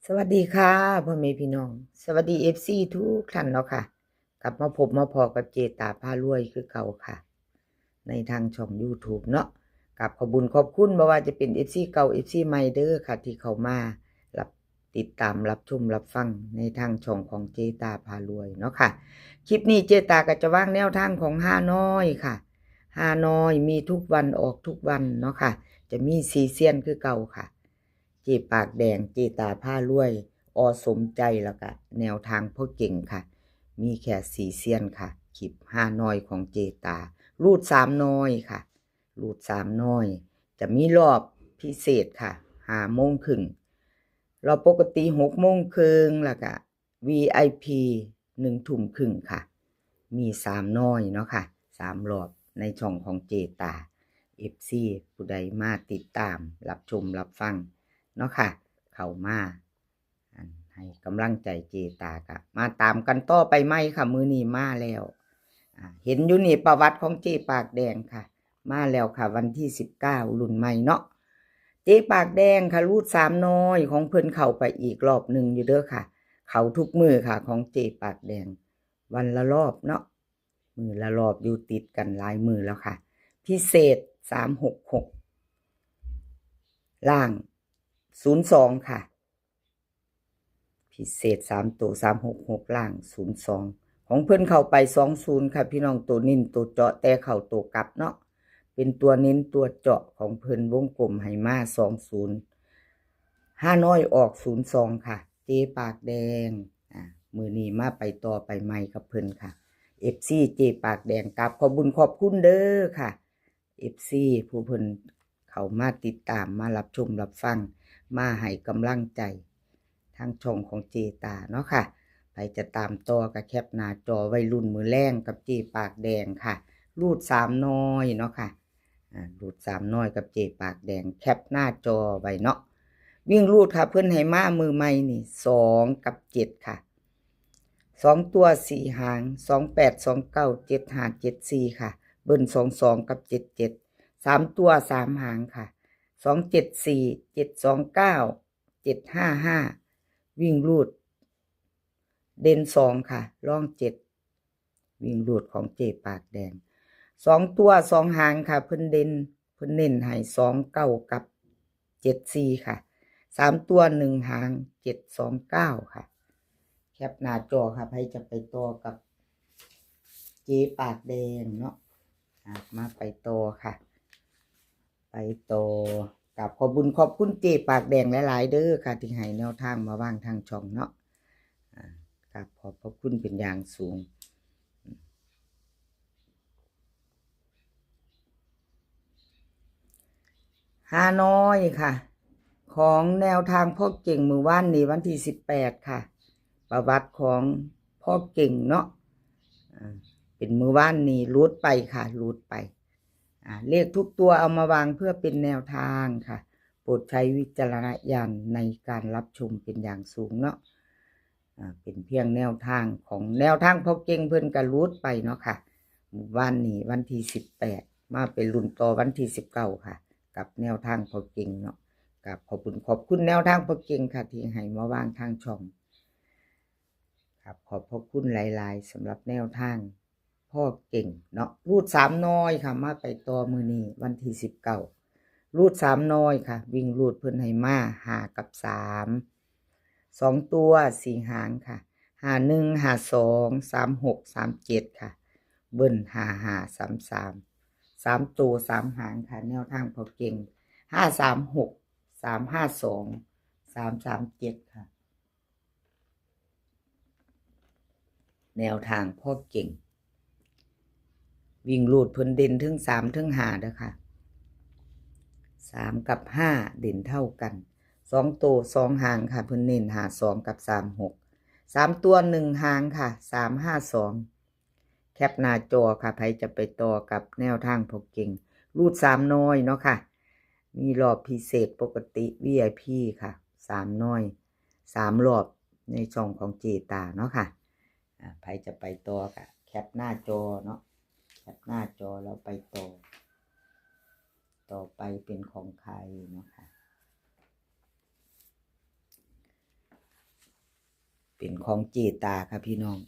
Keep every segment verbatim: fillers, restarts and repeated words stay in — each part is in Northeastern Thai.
สวัสดีค่ะ พ่อแม่พี่น้อง สวัสดี เอฟซี ทุกท่านเนาะค่ะ กลับมาพบมาพ้อกับเจตาพารวยคือเก่าค่ะ ในทางช่อง YouTube เนาะ กับขอบบุญขอบคุณบ่ว่าจะเป็น เอฟซี เก่า เอฟซี ใหม่เด้อค่ะ ที่เข้ามารับติดตามรับชมรับฟังในทางช่องของเจตาพารวยเนาะค่ะ คลิปนี้เจตาก็จะวางแนวทางของฮานอยค่ะ ฮานอยมีทุกวันออกทุกวันเนาะค่ะ จะมีสี่เซียนคือเก่าค่ะ เจปากแดง เจตาพารวย อ.สมใจ แล้วก็แนวทางพ่อเก่งค่ะ มีแค่สี่เซียนค่ะ คลิปฮานอยของเจตา รูดสามนอยค่ะ รูดสามนอย จะมีรอบพิเศษค่ะ ห้าโมงครึ่ง รอบปกติหกโมงครึ่ง แล้วก็ วีไอพี หนึ่งทุ่มครึ่งค่ะ มีสามนอยเนาะค่ะ สามรอบในช่องของเจตา เอฟซี ผู้ใดมาติดตามรับชมรับฟังเนาะค่ะ เข้ามา อันให้กำลังใจเจตาก็มาตามกันต่อไปใหม่ค่ะ มื้อนี้มาแล้ว อ่า เห็นอยู่นี่ประวัติของเจปากแดงค่ะ มาแล้วค่ะ วันที่สิบเก้า รุ่นใหม่เนาะ เจปากแดงค่ะ รูดสามนอยของเพิ่นเข้าไปอีกรอบหนึ่งอยู่เด้อค่ะ เข้าทุกมื้อค่ะ ของเจปากแดง วันละรอบเนาะ มื้อละรอบอยู่ติดกันหลายมื้อแล้วค่ะ พิเศษ สามหกหก ล่าง ศูนย์สองค่ะ พิเศษสามตัว สามหกหก ล่าง ศูนย์สอง ของเพิ่นเข้าไป สองศูนย์ค่ะ พี่น้อง ตัวเน้นตัวเจาะ แต่เข้าตัวกลับเนาะ เป็นตัวเน้นตัวเจาะของเพิ่น วงกลมให้มา สองศูนย์ ฮานอยออก ศูนย์สองค่ะ เจปากแดง อ่า มื้อนี้มาไปต่อไปใหม่กับเพิ่นค่ะ เอฟซี เจปากแดง กราบขอบบุญขอบคุณเด้อค่ะ เอฟซี ผู้เพิ่นเข้ามาติดตาม มารับชมรับฟัง มาให้กำลังใจทางช่องของเจตาเนาะค่ะ ใผจะตามต่อก็แคปหน้าจอไว้ลุ้นมื้อแลงกับเจปากแดงค่ะ รูดสามนอยเนาะค่ะ อ่า รูดสามนอยกับเจปากแดง แคปหน้าจอไว้เนาะ วิ่งรูดค่ะ เพิ่นให้มามื้อใหม่นี่ สองกับเจ็ดค่ะ สองตัวสี่หาง สองแปด สองเก้า เจ็ดห้า เจ็ดสี่ค่ะ เบิ้ล สองสอง กับ เจ็ดเจ็ด สามตัวสามหางค่ะ สองเจ็ดสี่ เจ็ดสองเก้า เจ็ดห้าห้า วิ่งรูด เด่นสองค่ะ รองเจ็ด วิ่งรูดของเจปากแดง สองตัวสองหางค่ะ เพิ่นเด่น เพิ่นเน้นให้ สองเก้า กับ เจ็ดสี่ค่ะ สามตัวหนึ่งหาง เจ็ดสองเก้าค่ะ แคปหน้าจอค่ะ ใผจะไปต่อกับเจปากแดงเนาะ อ่ะ มาไปต่อค่ะ ไปต่อ กราบขอบบุญขอบคุณเจปากแดงหลายๆเด้อค่ะ ที่ให้แนวทางมาวางทางช่องเนาะ อ่า กราบขอบพระคุณเป็นอย่างสูง ฮานอยค่ะ ของแนวทางพ่อเก่งมื้อวานนี้วันที่สิบแปดค่ะ ประวัติของพ่อเก่งเนาะ อ่า เป็นมื้อวานนี้หลุดไปค่ะ หลุดไป อ่า เลขทุกตัวเอามาวางเพื่อเป็นแนวทางค่ะ โปรดใช้วิจารณญาณในการรับชมเป็นอย่างสูงเนาะ อ่า เป็นเพียงแนวทางของแนวทางพ่อเก่ง เพิ่นก็หลุดไปเนาะค่ะ มื้อวานนี้วันที่สิบแปด มาไปลุ้นต่อวันที่สิบเก้าค่ะ กับแนวทางพ่อเก่งเนาะ กราบขอบคุณขอบคุณแนวทางพ่อเก่งค่ะ ที่ให้มาวางทางช่อง ครับ ขอบพระคุณหลายๆสำหรับแนวทางพ่อเก่งเนาะ รูดสามนอยค่ะ มาไปต่อมื้อนี้วันที่สิบเก้า รูดสามนอยค่ะ วิ่งรูดเพิ่นให้มา ห้ากับสาม สองตัวสี่หางค่ะ ห้าหนึ่ง ห้าสอง สามหก สามเจ็ดค่ะ เบิ้ล ห้าห้า สามสาม สามตัวสามหางค่ะ แนวทางพ่อเก่ง ห้าสามหก สามห้าสอง สามสามเจ็ดค่ะ แนวทางพ่อเก่ง วิ่งรูดเพิ่นเด่นเทิงสามเทิงห้าเด้อค่ะ สามกับห้าเด่นเท่ากัน สองตัวสองหางค่ะ เพิ่นเน้น ห้าสอง กับ สามหก สามตัวหนึ่งหางค่ะ สามห้าสอง แคปหน้าจอค่ะ ใผจะไปต่อกับแนวทางพ่อเก่ง รูดสามนอยเนาะค่ะ มีรอบพิเศษปกติ วีไอพี ค่ะ สามนอย สามรอบในช่องของเจตาเนาะค่ะ อ่า ใผจะไปต่อก็แคปหน้าจอเนาะ แคปหน้าจอแล้วไปต่อ ต่อไปเป็นของใครเนาะค่ะ เป็นของเจตาค่ะพี่น้อง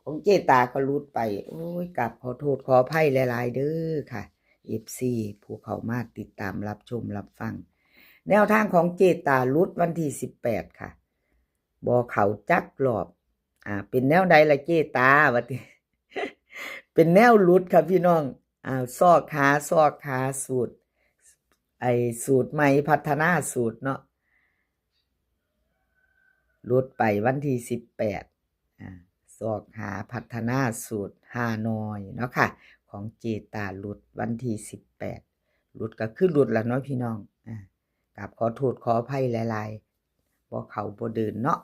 ของเจตาก็หลุดไป โอ้ย กราบขอโทษขออภัยหลายๆเด้อค่ะ เอฟซี ผู้เข้ามาติดตามรับชมรับฟัง แนวทางของเจตาหลุดวันที่สิบแปดค่ะ บ่เข้าจักรอบ อ่า เป็นแนวใดล่ะเจตา ว่าติ เป็นแนวหลุดค่ะพี่น้อง อ่า ซอกหา ซอกหาสูตร ไอ้สูตรใหม่ พัฒนาสูตรเนาะ หลุดไปวันที่สิบแปด อ่า ซอกหา พัฒนาสูตรฮานอยเนาะค่ะ ของเจตาหลุดวันที่สิบแปด หลุดก็คือหลุดละเนาะพี่น้อง อ่า กราบขอโทษขออภัยหลายๆ บ่เข้าบ่เดินเนาะ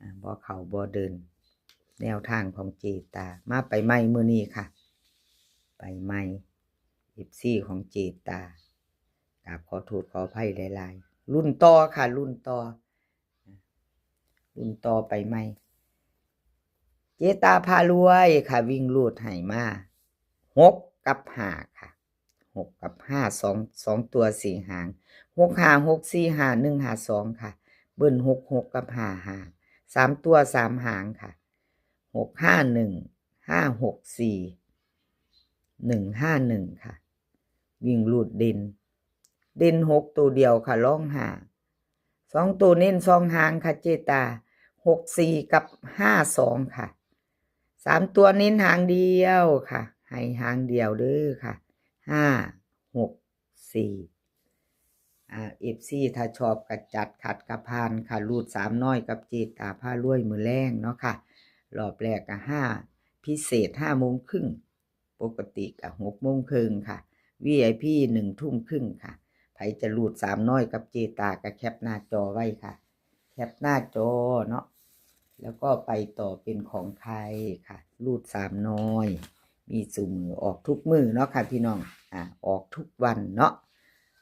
อ่า บ่เข้าบ่เดิน แนวทางของเจตา มาไปใหม่มื้อนี้ค่ะ ไปใหม่ เอฟซี ของเจตา กราบขอโทษขออภัยหลายๆ รุ่นต่อค่ะ รุ่นต่อ รุ่นต่อไปใหม่ เจตาพารวยค่ะ วิ่งรูดให้มา หกกับห้าค่ะ หกกับห้า สอง สองตัวสี่หาง หกห้า หกสี่ห้า หนึ่งห้าสองค่ะ เบิ้ล หกหก กับ ห้าห้า สามตัวสามหางค่ะ หกห้าหนึ่ง ห้าหกสี่ หนึ่งห้าหนึ่งค่ะ วิ่งรูดเด่น เด่นหกตัวเดียวค่ะ รองห้า สองตัวเน้นสองหางค่ะเจตา หกสี่ กับ ห้าสองค่ะ สามตัวเน้นหางเดียวค่ะ ให้หางเดียวเด้อค่ะ ห้าหกสี่ อ่า เอฟซี ถ้าชอบกะจัด ขัดกะผ่านค่ะ รูดสามน้อยกับเจตาพารวยมื้อแลงเนาะค่ะ รอบแรกกะห้า พิเศษ ห้าโมงครึ่ง ปกติกะหกโมงครึ่งค่ะ วีไอพี หนึ่งทุ่มครึ่งค่ะ ไผจะรูดสามน้อยกับเจตากะแคปหน้าจอไว้ค่ะ แคปหน้าจอเนาะ แล้วก็ไปต่อเป็นของใครค่ะ รูดสามน้อย มีสู่มื้อ ออกทุกมื้อเนาะค่ะพี่น้อง อ่า ออกทุกวันเนาะ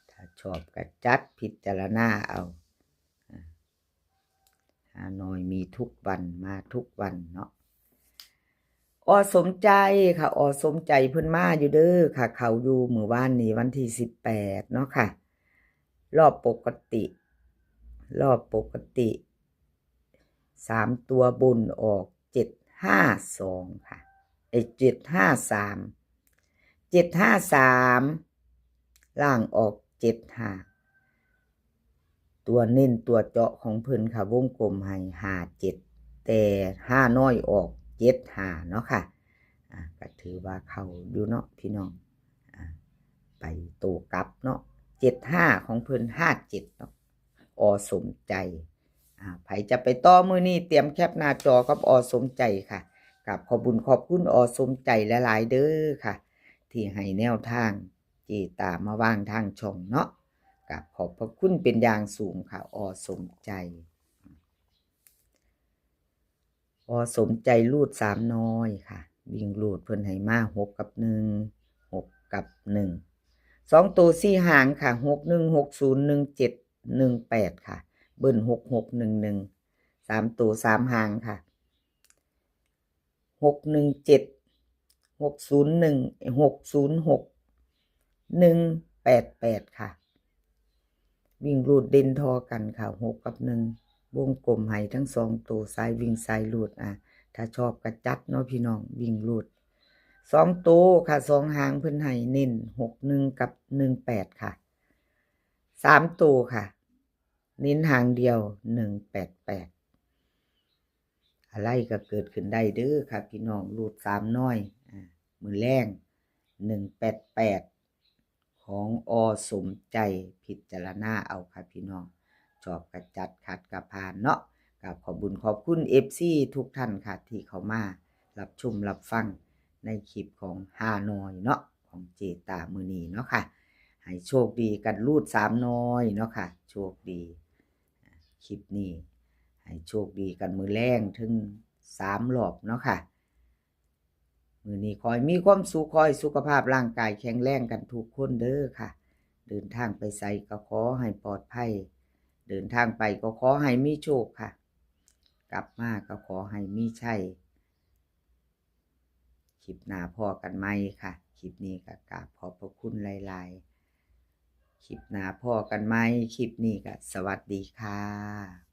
ถ้าชอบกะจัดพิจารณาเอา อ่า ฮานอยมีทุกวัน มาทุกวันเนาะ อ.สมใจค่ะ อ.สมใจเพิ่นมาอยู่เด้อค่ะ เข้าอยู่มื้อวานนี้วันที่สิบแปดเนาะค่ะ รอบปกติ รอบปกติ สามตัวบนออก เจ็ดห้าสองค่ะ เอ้ย เจ็ดห้าสาม เจ็ดห้าสาม ล่างออก เจ็ดห้า ตัวเน้นตัวเจาะของเพิ่นค่ะ วงกลมให้ ห้าเจ็ด แต่ฮานอยออก เจ็ดห้า เนาะค่ะ อ่ะ ก็ถือว่าเข้าอยู่เนาะพี่น้อง อ่ะ ไปโตกลับเนาะ เจ็ดห้า ของเพิ่น ห้าเจ็ด เนาะ อ.สมใจ อ่ะ ไผจะไปต่อมื้อนี้ เตรียมแคปหน้าจอกับ อ.สมใจค่ะ กราบขอบบุญขอบคุณ อ.สมใจหลายๆเด้อค่ะ ที่ให้แนวทางเจตามาวางทางช่องเนาะ กราบขอบพระคุณเป็นอย่างสูงค่ะ อ.สมใจ อ.สมใจรูดสามน้อยค่ะ วิ่งรูดเพิ่นให้มา หกกับหนึ่ง หกกับหนึ่ง สองตัวสี่หางค่ะ หกหนึ่ง หกศูนย์ หนึ่งเจ็ด หนึ่งแปดค่ะ เบิ้ล หกหก หนึ่งหนึ่ง สามตัวสามหางค่ะ หกหนึ่งเจ็ด หกศูนย์หนึ่ง หกศูนย์หก หนึ่งแปดแปดค่ะ วิ่งรูดเด่นทอกันค่ะ หกกับหนึ่ง วงกลมให้ทั้งสองตัว สายวิ่งสายรูด อ่ะ ถ้าชอบกะจัดเนาะพี่น้อง วิ่งรูด สองตัวค่ะ สองหางเพิ่นให้เน้น หกหนึ่ง กับ หนึ่งแปดค่ะ สามตัวค่ะ เน้นหางเดียว หนึ่งแปดแปด อะไรก็เกิดขึ้นได้เด้อค่ะพี่น้อง รูดสามน้อย อ่า มื้อแลง หนึ่งแปดแปด ของ อ.สมใจ พิจารณาเอาค่ะพี่น้อง ชอบกะจัด ขัดกะผ่านเนาะ กราบขอบบุญขอบคุณ เอฟซี ทุกท่านค่ะ ที่เข้ามารับชมรับฟังในคลิปของฮานอยเนาะ ของเจตามื้อนี้เนาะค่ะ ให้โชคดีกันรูดสามน้อยเนาะค่ะ โชคดี คลิปนี้ ให้โชคดีกันมื้อแลงถึงสามรอบเนาะค่ะ มื้อนี้ขอให้มีความสุข ขอให้สุขภาพร่างกายแข็งแรงกันทุกคนเด้อค่ะ เดินทางไปไสก็ขอให้ปลอดภัย เดินทางไปก็ขอให้มีโชคค่ะ กลับมาก็ขอให้มีชัย คลิปหน้าพ้อกันใหม่ค่ะ คลิปนี้ก็กราบขอบพระคุณหลายๆ คลิปหน้าพ้อกันใหม่ คลิปนี้ก็สวัสดีค่ะ